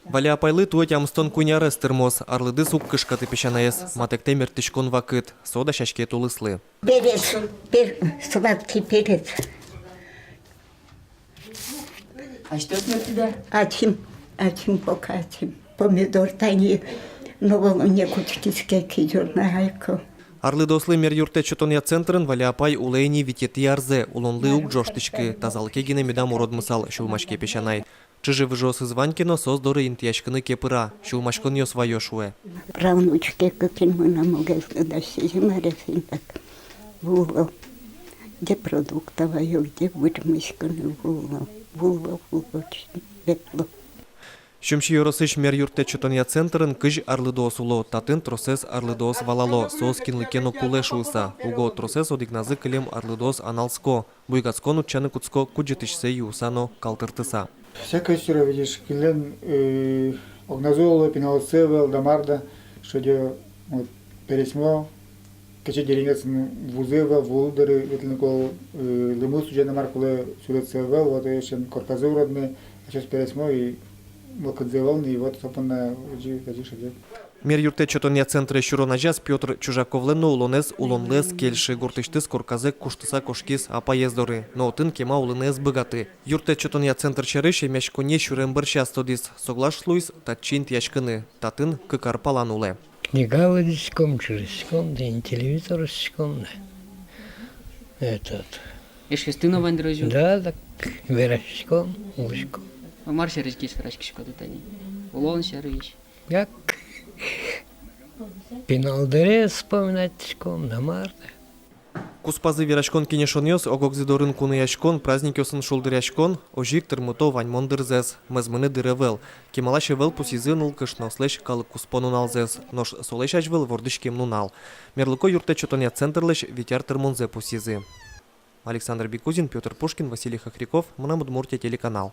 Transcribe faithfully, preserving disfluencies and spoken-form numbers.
Валя апайлы туэ тямыстон куинь арес тырмоз, арлыдыз уг кышкаты песянаез, матэктэ мерттӥськон вакыт, со дасяське тулыслы. Перец, пер-, сладкий перец. Ачим, ачим, пока ачим. Помидор тани, но вал не кучкиське кизёр на айко. Арлыдоослы мер юрттэт сётонъя центрын Валя апай улэ ини витетӥ арзэ, улонлы уг ӝожтӥськы, тазалыке гинэ медам уродмысал, сюлмаське песянай. Чыжы-выжыосыз вань ке но, соос доры интыяськыны кепыра, сюлмаськонъёс ваё, шуэ. Правнучке кыкин мынам огез, да сизьым аресъем так. Вуыло. Где продукта ваё, где вырмыськыны, вуыло. Вуыло, вуыло, ветло. Сюмси ёросысь мер юрттэт сётонъя центрын кызь арлыдоос уло, татын тросэз арлыдоос валало, соос кинлы ке но кулэ шуыса. Уго тросэз одӥгназы кылем арлыдоос аналско, буйгатскон утчаны кутско кудӟытӥсьсэ юыса но калтыртыса. Всякое сюро, видишь, кылем, э, огназы уло, пиналзы ӧвӧл, да мар да, шедё, вот, пересьмо, кыӵе деревнясын вузы ӧвӧл, вуылы доры ветлыны кулэ, э, лымы сузяны, мар кулэ, сюрессы ӧвӧл, вот, эшшо корказы уродны, а сейчас пересьмо, и мылкыдзы ӧвӧл ни, и вот со понна озьы, озьы шедё. Мер юрттэт сётонъя центрез сюрон азяз Пётр Чужаковлэн но улонэз улонлы ӧз кельшы, гуртысьтыз корказэ куштыса кошкиз апаез доры, но отын кема улыны ӧз быгаты. Юрттэт сётонъя центр сярысь эмъяськонние сюрем бӧрсяз тодӥз, соглаш луиз татчы интыяськыны, татын кык ар палан улэ. Книга лыдӟиськом, чыжиськом, да телевизор учкиськом, да этот. Эшъёсты но вань дыр озьы? Да, так, вераськиськом, улӥськом. А мар сярысь гес вераськиськоды тани? Улон сярысь? Як? Пинал дырез вспоминать кариськом, да мар да. Куспазы вераськон-кенешонъёс, ог-огзы дорын кунояськон, праздникъёсын шулдыръяськон — озьы ик тырмыто ваньмон дырзэс. Мӧзмыны дыр ӧвӧл. Кемалась ӧвӧл пусйизы нылкышноослэсь калык куспо нуналзэс, нош солэсь азьвыл вордӥськем нунал. Мерлыко юрттэт сётонъя центрлэсь вить ар тырмонзэ пусйизы. Александр Бекузин, Пётр Пушкин, Василий Хохряков, «Мынам Удмуртие» телеканал.